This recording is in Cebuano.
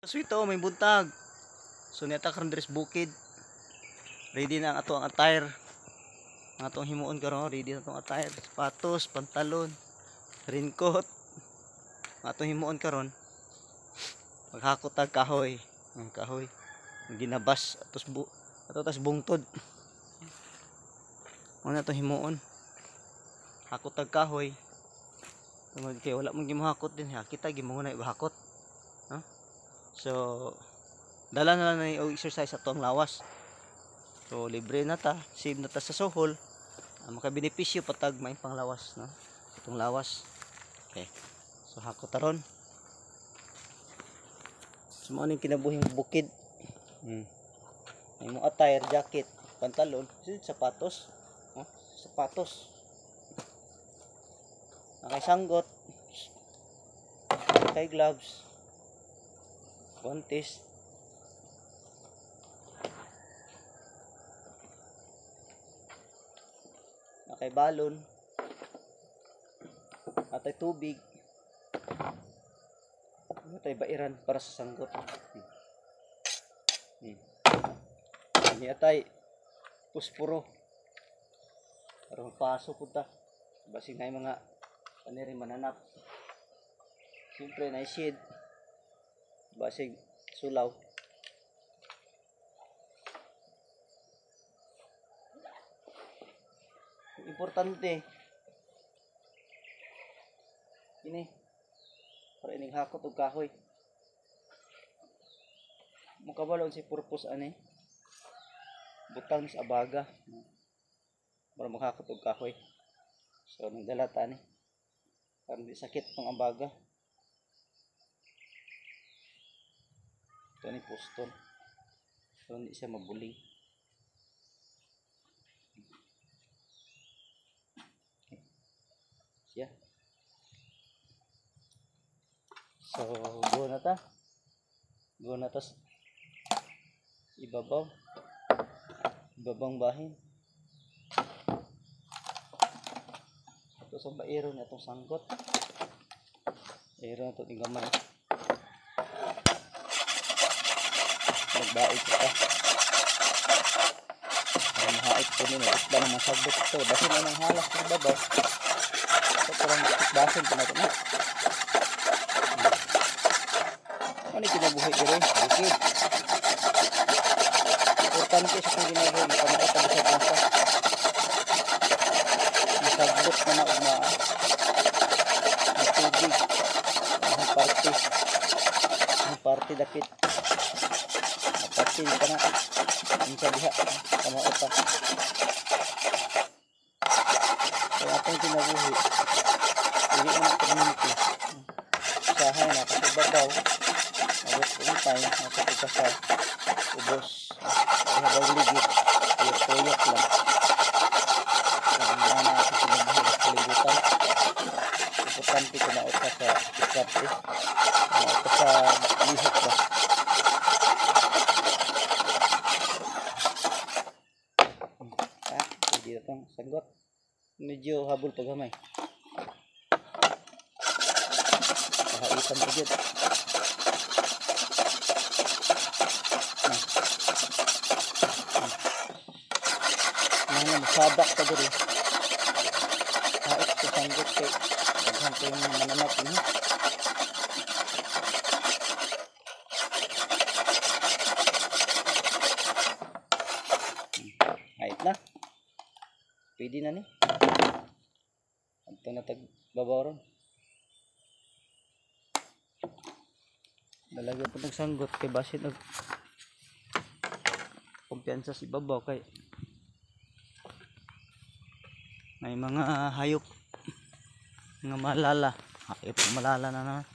Sweet oh, may buntag. So niata karon diri sa bukid. Ready na ang ato ang attire. Ang atong himuon karon, ready na atong attire, sapatos, pantalon, raincoat. Ang atong himuon karon, maghakot tag kahoy, ang kahoy ginabas atos bu ato tas bungtod. Mo na atong himuon. Hakot tag kahoy. Tungod kay wala man gimuhakot din ha. Kita gimuhunay hakot. No? So dala na lang na og exercise ato ang lawas. So libre na ta, save na ta sa suhol. Makabenepisyo patag may panglawas, no? Itong lawas. Okay. So hakot taron. So mao ning kinabuhing bukid. May mo attire, jacket, pantalon, sapatos, no? Sapatos. Nakay sanggot, kay gloves, guantes. Nakay balon, atay tubig, atay bairan para sa sanggot. Ini atay puspuro para magpaso punta. Basig na yung mga paniri mananap. Siyempre na shade. Basig sulaw. Importante ini para ining hakot og kahoy. Mukabalo si purpose ani. Butang sa abaga para maghakot og kahoy. So nagdala ta ani para di sakit tong abaga. Ito ni poston. So hindi siya mabuling. Okay. Siya. So go na ta. Go na ta ibabaw. Ibabang bahin. Ito sa bairo na itong sanggot. Bairo na ito ng gamay. Nagbaig pa. Para mahait po nila. Isda na masagot ito. Basin na ng halas ng babaw. Ito parang basin pa natin. Ano yung kinabuhi dito? Bukid. Importante sa itong ginabuhi. Makamait ang bisag nasa. Masagot na na og matubig. Ang parte. Ang parte dapit. Parte pa na. Ang sabiha. Kamao pa. Kaya atong kinabuhi. Hindi mo na community. Usahay na kasi babaw. Abot kong time. Nakapita sa ubos. Habang ligit. Tuyok-tuyok lang. Ang mga na akong kinabuhi sa kalibutan. Importante kumaot ka sa diskarte. Kumaot ka sa lihok ba. Pwede na itong sanggot. Medyo habol pag gamay. Kahaitan pa dyan. Ano, masabak pa dyan eh. Hait ko sanggot kay daghan ko yung mananap niya. Hait na. Pwede na ni. Adto na tag babaw ron. Dalagyan po ng sanggot kay basin og kumpiyansa si babaw kay may mga hayop nga malala. Hayop nga malala na naman.